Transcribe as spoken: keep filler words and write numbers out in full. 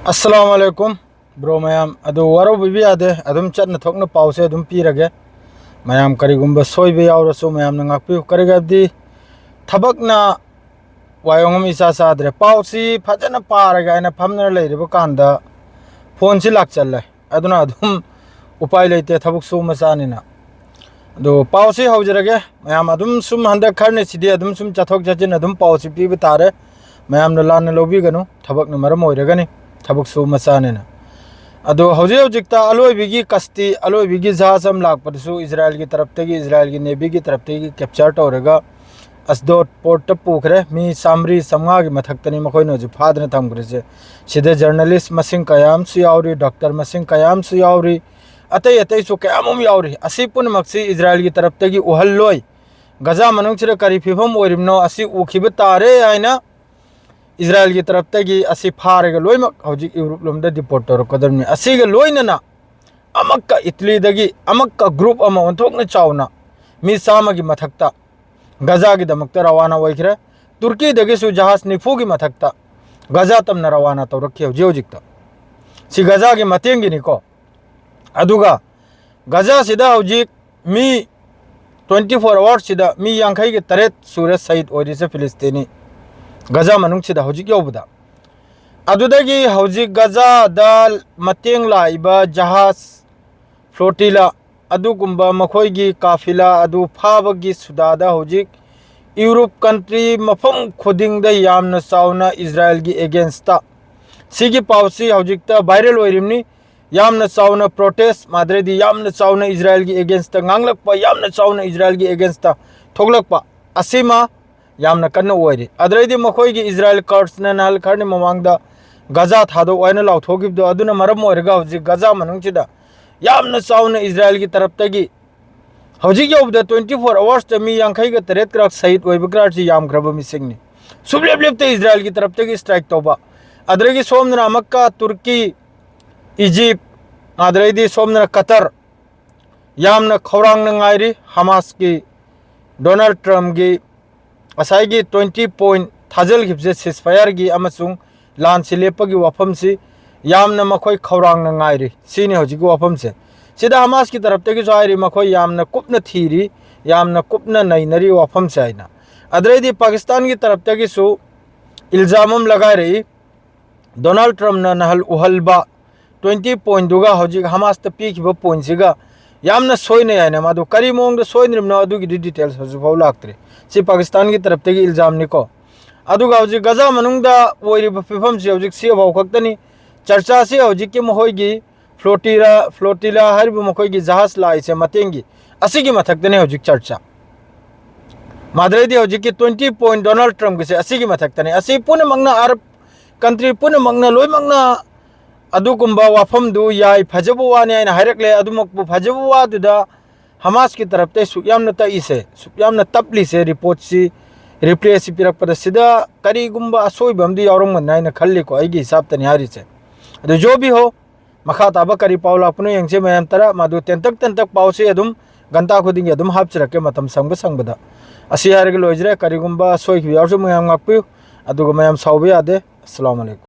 ꯑꯁꯂꯥꯃꯨ ꯑꯂꯥꯏꯀꯨꯝ꯫ Bro ꯃꯌꯥꯝ ꯑꯗꯨ ꯋꯥꯔꯧꯕꯤꯕ ꯌꯥꯗꯦ, ꯑꯗꯨꯝ ꯆꯠꯅ ꯊꯣꯛꯅ ꯄꯥꯎꯁꯦ ꯑꯗꯨꯝ ꯄꯤꯔꯒꯦ꯫ ꯃꯌꯥꯝ ꯀꯔꯤꯒꯨꯝꯕ ꯁꯣꯏꯕ ꯌꯥꯎꯔꯁꯨ ꯃꯌꯥꯝꯅ ꯉꯥꯛꯄꯤꯌꯨ꯫ ꯀꯔꯤꯒꯤꯅꯣ ꯍꯥꯏꯕꯗꯤ ꯊꯕꯛꯅ ꯋꯥꯌꯣꯡ ꯑꯃ ꯏꯆꯥ ꯆꯥꯗ꯭ꯔꯦ꯫ ꯄꯥꯎꯁꯤ ꯐꯖꯅ ꯄꯥꯔꯒꯦ ꯍꯥꯏꯅ ꯐꯝꯗꯨꯅ ꯂꯩꯔꯤꯕ ꯀꯥꯟꯗ ꯐꯣꯟꯁꯤ ꯂꯥꯛꯆꯜꯂꯦ꯫ ꯑꯗꯨꯅ ꯑꯗꯨꯝ ꯎꯄꯥꯏ ꯂꯩꯇꯦ, ꯊꯕꯛ ꯁꯨꯕ ꯃꯆꯥꯅꯤꯅ꯫ ꯑꯗꯣ ꯄꯥꯎꯁꯤ ꯍꯧꯖꯔꯒꯦ꯫ ꯃꯌꯥꯝ ꯑꯗꯨꯝ ꯁꯨꯝ ꯍꯟꯗꯛ ꯈꯔꯅꯤꯁꯤꯗꯤ ꯑꯗꯨꯝ ꯁꯨꯝ ꯆꯠꯊꯣꯛ ꯆꯠꯁꯤꯟ ꯑꯗꯨꯝ ꯄꯥꯎꯁꯤ ꯄꯤꯕ ꯇꯥꯔꯦ꯫ ꯃꯌꯥꯝꯅ ꯂꯥꯟꯅ ꯂꯧꯕꯤꯒꯅꯨ, ꯊꯕꯛꯅ ꯃꯔꯝ ꯑꯣꯏꯔꯒꯅꯤ ꯊꯕꯛ ꯁꯨꯕ ꯃꯆꯥꯅꯤꯅ꯫ ꯑꯗꯣ ꯍꯧꯖꯤꯛ ꯍꯧꯖꯤꯛꯇ ꯑꯂꯣꯏꯕꯤꯒꯤ ꯀꯁꯇꯤ, ꯑꯂꯣꯏꯕꯤꯒꯤ ꯖꯍꯥꯖ ꯑꯃ ꯂꯥꯛꯄꯗꯁꯨ ꯏꯖꯔꯥꯏꯜꯒꯤ ꯇꯔꯞꯇꯒꯤ, ꯏꯖꯔꯥꯏꯜꯒꯤ ꯅꯦꯚꯤꯒꯤ ꯇꯔꯞꯇꯒꯤ ꯀꯦꯞꯆꯔ ꯇꯧꯔꯒ ꯑꯁꯗꯣꯗ ꯄꯣꯔꯠꯇ ꯄꯨꯈ꯭ꯔꯦ꯫ ꯃꯤ ꯆꯥꯝꯃꯔꯤ ꯆꯥꯝꯃꯉꯥꯒꯤ ꯃꯊꯛꯇꯅꯤ ꯃꯈꯣꯏꯅ ꯍꯧꯖꯤꯛ ꯐꯥꯗꯅ ꯊꯝꯈ꯭ꯔꯤꯁꯦ꯫ ꯁꯤꯗ ꯖꯔꯅꯦꯂꯤꯁ ꯃꯁꯤꯡ ꯀꯌꯥ ꯑꯃꯁꯨ ꯌꯥꯎꯔꯤ, ꯗꯣꯛꯇꯔ ꯃꯁꯤꯡ ꯀꯌꯥ ꯑꯃꯁꯨ ꯌꯥꯎꯔꯤ, ꯑꯇꯩ ꯑꯇꯩꯁꯨ ꯀꯌꯥ ꯑꯃ ꯌꯥꯎꯔꯤ꯫ ꯑꯁꯤ ꯄꯨꯝꯅꯃꯛꯁꯤ ꯏꯖꯔꯥꯏꯜꯒꯤ ꯇꯔꯞꯇꯒꯤ ꯎꯍꯜꯂꯣꯏ꯫ ꯒꯖꯥ ꯃꯅꯨꯡꯁꯤꯗ ꯀꯔꯤ ꯐꯤꯕꯝ ꯑꯣꯏꯔꯤꯕꯅꯣ ꯑꯁꯤ ꯎꯈꯤꯕ ꯇꯥꯔꯦ ꯍꯥꯏꯅ ꯏꯖꯔꯥꯏꯜꯒꯤ ꯇꯔꯞꯇꯒꯤ ꯑꯁꯤ ꯐꯥꯔꯒ ꯂꯣꯏꯅꯃꯛ ꯍꯧꯖꯤꯛ ꯌꯨꯔꯣꯞ ꯂꯣꯝꯗ ꯗꯤꯄꯣꯔꯠ ꯇꯧꯔꯛꯀꯗꯕꯅꯤ꯫ ꯑꯁꯤꯒ ꯂꯣꯏꯅꯅ ꯑꯃꯛꯀ ꯏꯇꯂꯤꯗꯒꯤ ꯑꯃꯛꯀ ꯒ꯭ꯔꯨꯞ ꯑꯃ ꯑꯣꯟꯊꯣꯛꯅ ꯆꯥꯎꯅ ꯃꯤ ꯆꯥꯝꯃꯒꯤ ꯃꯊꯛꯇ ꯒꯖꯥꯒꯤꯗꯃꯛꯇ ꯔꯋꯥꯅꯥ ꯑꯣꯏꯈ꯭ꯔꯦ꯫ ꯇꯨꯔꯀꯤꯗꯒꯤꯁꯨ ꯖꯍꯥꯖ ꯅꯤꯐꯨꯒꯤ ꯃꯊꯛꯇ ꯒꯖꯥ ꯇꯝꯅ ꯔꯋꯥꯅꯥ ꯇꯧꯔꯛꯈꯤ ꯍꯧꯖꯤꯛ ꯍꯧꯖꯤꯛꯇ꯫ ꯁꯤ ꯒꯖꯥꯒꯤ ꯃꯇꯦꯡꯒꯤꯅꯤꯀꯣ꯫ ꯑꯗꯨꯒ ꯒꯖꯥꯁꯤꯗ ꯍꯧꯖꯤꯛ ꯃꯤ twenty four ꯑꯋꯥꯔꯁꯤꯗ ꯃꯤ ꯌꯥꯡꯈꯩꯒ ꯇꯔꯦꯠ ꯁꯨꯔꯦ ꯁꯍꯤꯗ ꯑꯣꯏꯔꯤꯁꯦ ꯐꯤꯂꯤꯁꯇꯤꯅꯤ, ꯒꯖꯥ ꯃꯅꯨꯡꯁꯤꯗ ꯍꯧꯖꯤꯛ ꯌꯧꯕꯗ꯫ ꯑꯗꯨꯗꯒꯤ ꯍꯧꯖꯤꯛ ꯒꯖꯥꯗ ꯃꯇꯦꯡ ꯂꯥꯛꯏꯕ ꯖꯍꯥꯖ, ꯐ꯭ꯂꯣꯇꯤꯂꯥ, ꯑꯗꯨꯒꯨꯝꯕ ꯃꯈꯣꯏꯒꯤ ꯀꯥꯐꯤꯂꯥ ꯑꯗꯨ ꯐꯥꯕꯒꯤ ꯁꯨꯗꯥꯗ ꯍꯧꯖꯤꯛ ꯌꯨꯔꯣꯞ ꯀꯟꯇ꯭ꯔꯤ ꯃꯐꯝ ꯈꯨꯗꯤꯡꯗ ꯌꯥꯝꯅ ꯆꯥꯎꯅ ꯏꯖꯔꯥꯏꯜꯒꯤ ꯑꯦꯒꯦꯟꯁꯇ ꯁꯤꯒꯤ ꯄꯥꯎꯁꯤ ꯍꯧꯖꯤꯛꯇ ꯚꯥꯏꯔꯦꯜ ꯑꯣꯏꯔꯤꯕꯅꯤ꯫ ꯌꯥꯝꯅ ꯆꯥꯎꯅ ꯄ꯭ꯔꯣꯇꯦꯁ, ꯃꯥꯗ꯭ꯔꯦꯗꯤ ꯌꯥꯝꯅ ꯆꯥꯎꯅ ꯏꯖꯔꯥꯏꯜꯒꯤ ꯑꯦꯒꯦꯟꯁꯇ ꯉꯥꯡꯂꯛꯄ, ꯌꯥꯝꯅ ꯆꯥꯎꯅ ꯏꯖꯔꯥꯏꯜꯒꯤ ꯑꯦꯒꯦꯟꯁꯇ ꯊꯣꯛꯂꯛꯄ ꯑꯁꯤꯃ ꯌꯥꯝꯅ ꯀꯟꯅ ꯑꯣꯏꯔꯤ꯫ ꯑꯗꯨꯗꯩꯗꯤ ꯃꯈꯣꯏꯒꯤ ꯏꯖꯔꯥꯏꯜ ꯀꯔꯠꯁꯅ ꯅꯍꯥꯟ ꯈꯔꯅꯤ ꯃꯃꯥꯡꯗ ꯒꯖꯥ ꯊꯥꯗꯣꯛꯑꯣ ꯍꯥꯏꯅ ꯂꯥꯎꯊꯣꯛꯈꯤꯕꯗꯣ, ꯑꯗꯨꯅ ꯃꯔꯝ ꯑꯣꯏꯔꯒ ꯍꯧꯖꯤꯛ ꯒꯖꯥ ꯃꯅꯨꯡꯁꯤꯗ ꯌꯥꯝꯅ ꯆꯥꯎꯅ ꯏꯖꯔꯥꯏꯜꯒꯤ ꯇꯔꯞꯇꯒꯤ ꯍꯧꯖꯤꯛ ꯌꯧꯕꯗ twenty four ꯑꯋꯥꯔꯁꯇ ꯃꯤ ꯌꯥꯡꯈꯩꯒ ꯇꯔꯦꯠ ꯀꯔꯥꯛ ꯁꯍꯤꯗ ꯑꯣꯏꯕ ꯀꯔꯥꯛꯁꯤ ꯌꯥꯝꯈ꯭ꯔꯕ ꯃꯤꯁꯤꯡꯅꯤ꯫ ꯁꯨꯡꯂꯦꯞ ꯂꯦꯞꯇꯦ ꯏꯖꯔꯥꯏꯜꯒꯤ ꯇꯔꯞꯇꯒꯤ ꯁ꯭ꯇ꯭ꯔꯥꯏꯛ ꯇꯧꯕ꯫ ꯑꯗꯨꯗꯒꯤ ꯁꯣꯝꯗꯅ ꯑꯃꯛꯀ ꯇꯨꯔꯀꯤ, ꯏꯖꯤꯞ, ꯑꯗꯨꯗꯩꯗꯤ ꯁꯣꯝꯗꯅ ꯀꯇꯔ, ꯌꯥꯝꯅ ꯈꯧꯔꯥꯡꯅ ꯉꯥꯏꯔꯤ꯫ ꯍꯃꯥꯁꯀꯤ, ꯗꯣꯅꯥꯜꯗ ꯇ꯭ꯔꯝꯞꯀꯤ ꯉꯁꯥꯏꯒꯤ twenty point ꯊꯥꯖꯤꯜꯈꯤꯕꯁꯦ ceasefire ꯒꯤ ꯑꯃꯁꯨꯡ ꯂꯥꯟꯁꯤ ꯂꯦꯞꯄꯒꯤ ꯋꯥꯐꯝꯁꯤ ꯌꯥꯝꯅ ꯃꯈꯣꯏ ꯈꯧꯔꯥꯡꯅ ꯉꯥꯏꯔꯤ꯫ ꯁꯤꯅꯤ ꯍꯧꯖꯤꯛꯀꯤ ꯋꯥꯐꯝꯁꯦ꯫ ꯁꯤꯗ ꯍꯃꯥꯁꯀꯤ ꯇꯔꯞꯇꯒꯤꯁꯨ ꯍꯥꯏꯔꯤ, ꯃꯈꯣꯏ ꯌꯥꯝꯅ ꯀꯨꯞꯅ ꯊꯤꯔꯤ, ꯌꯥꯝꯅ ꯀꯨꯞꯅ ꯅꯩꯅꯔꯤ ꯋꯥꯐꯝꯁꯦ ꯍꯥꯏꯅ꯫ ꯑꯗꯨꯗꯩꯗꯤ ꯄꯥꯀꯤꯁꯇꯥꯟꯒꯤ ꯇꯔꯞꯇꯒꯤꯁꯨ ꯏꯜꯖꯥꯝ ꯑꯃ ꯂꯒꯥꯏꯔꯛꯏ꯫ ꯗꯣꯅꯥꯜꯗ ꯇ꯭ꯔꯝꯞꯅ ꯅꯍꯜ ꯎꯍꯜꯕ ꯇ꯭ꯋꯦꯟꯇꯤ ꯄꯣꯏꯟꯠꯇꯨꯒ ꯍꯧꯖꯤꯛ ꯍꯃꯥꯁꯇ ꯄꯤꯈꯤꯕ ꯄꯣꯏꯟꯠꯁꯤꯒ ꯌꯥꯝꯅ ꯁꯣꯏꯅꯩ ꯍꯥꯏꯅ꯫ ꯃꯗꯨ ꯀꯔꯤ ꯃꯑꯣꯡꯗ ꯁꯣꯏꯅꯔꯤꯕꯅꯣ, ꯑꯗꯨꯒꯤꯗꯤ ꯗꯤꯇꯦꯜꯁ ꯍꯧꯖꯤꯛꯐꯥꯎ ꯂꯥꯛꯇ꯭ꯔꯤ꯫ ꯁꯤ ꯄꯥꯀꯤꯁꯇꯥꯟꯒꯤ ꯇꯔꯞꯇꯒꯤ ꯏꯜꯖꯥꯝꯅꯤꯀꯣ꯫ ꯑꯗꯨꯒ ꯍꯧꯖꯤꯛ ꯒꯖꯥ ꯃꯅꯨꯡꯗ ꯑꯣꯏꯔꯤꯕ ꯐꯤꯕꯝꯁꯤ ꯍꯧꯖꯤꯛ ꯁꯤ ꯐꯥꯎ ꯈꯛꯇꯅꯤ꯫ ꯆꯔꯆꯥꯁꯤ ꯍꯧꯖꯤꯛꯀꯤ ꯃꯈꯣꯏꯒꯤ ꯐ꯭ꯂꯣꯇꯤꯔꯥ, ꯐ꯭ꯂꯣꯇꯤꯂꯥ ꯍꯥꯏꯔꯤꯕ ꯃꯈꯣꯏꯒꯤ ꯖꯍꯥꯖ ꯂꯥꯛꯏꯁꯦ ꯃꯇꯦꯡꯒꯤ, ꯑꯁꯤꯒꯤ ꯃꯊꯛꯇꯅꯤ ꯍꯧꯖꯤꯛ ꯆꯔꯆꯥ꯫ ꯃꯗꯨꯗꯩꯗꯤ ꯍꯧꯖꯤꯛꯀꯤ ꯇ꯭ꯋꯦꯟꯇꯤ ꯄꯣꯏꯟꯠ ꯗꯣꯅꯥꯜꯗ ꯇ꯭ꯔꯝꯞꯀꯤꯁꯦ ꯑꯁꯤꯒꯤ ꯃꯊꯛꯇꯅꯤ꯫ ꯑꯁꯤ ꯄꯨꯝꯅꯃꯛꯅ, ꯑꯔꯕ ꯀꯟꯇ꯭ꯔꯤ ꯄꯨꯝꯅꯃꯛꯅ ꯂꯣꯏꯅꯃꯛꯅ ꯑꯗꯨꯒꯨꯝꯕ ꯋꯥꯐꯝꯗꯨ ꯌꯥꯏ, ꯐꯖꯕ ꯋꯥꯅꯤ ꯍꯥꯏꯅ ꯍꯥꯏꯔꯛꯂꯦ꯫ ꯑꯗꯨꯃꯛꯄꯨ ꯐꯖꯕ ꯋꯥꯗꯨꯗ ꯍꯃꯥꯁꯀꯤ ꯇꯔꯞꯇ ꯁꯨꯛ ꯌꯥꯝꯅ ꯇꯛꯏꯁꯦ, ꯁꯨꯛ ꯌꯥꯝꯅ ꯇꯞꯂꯤꯁꯦ, ꯔꯤꯄꯣꯔꯠꯁꯤ, ꯔꯤꯄ꯭ꯂꯦꯁꯤ ꯄꯤꯔꯛꯄꯗ ꯁꯤꯗ ꯀꯔꯤꯒꯨꯝꯕ ꯑꯁꯣꯏꯕ ꯑꯃꯗꯤ ꯌꯥꯎꯔꯝꯒꯅꯤ ꯍꯥꯏꯅ ꯈꯜꯂꯤꯀꯣ, ꯑꯩꯒꯤ ꯍꯤꯁꯥꯞꯇꯅꯤ ꯍꯥꯏꯔꯤꯁꯦ꯫ ꯑꯗꯨ ꯖꯣ ꯚꯤ ꯍꯣ, ꯃꯈꯥ ꯇꯥꯕ ꯀꯔꯤ ꯄꯥꯎ ꯂꯥꯛꯄꯅꯣ ꯌꯦꯡꯁꯤ ꯃꯌꯥꯝ ꯇꯔꯥ꯫ ꯃꯗꯨ ꯇꯦꯟꯇꯛ ꯇꯦꯟꯇꯛ ꯄꯥꯎꯁꯤ ꯑꯗꯨꯝ ꯘꯟꯇꯥ ꯈꯨꯗꯤꯡꯒꯤ ꯑꯗꯨꯝ ꯍꯥꯞꯆꯔꯛꯀꯦ ꯃꯇꯝ ꯁꯪꯕ ꯁꯪꯕꯗ꯫ ꯑꯁꯤ ꯍꯥꯏꯔꯒ ꯂꯣꯏꯖꯔꯦ꯫ ꯀꯔꯤꯒꯨꯝꯕ ꯁꯣꯏꯈꯤꯕ ꯌꯥꯎꯔꯁꯨ ꯃꯌꯥꯝ ꯉꯥꯛꯄꯤꯌꯨ, ꯑꯗꯨꯒ ꯃꯌꯥꯝ ꯁꯥꯎꯕ ꯌꯥꯗꯦ꯫ ꯑꯁꯂꯥꯃꯨ ꯑꯂꯩꯀꯨꯝ꯫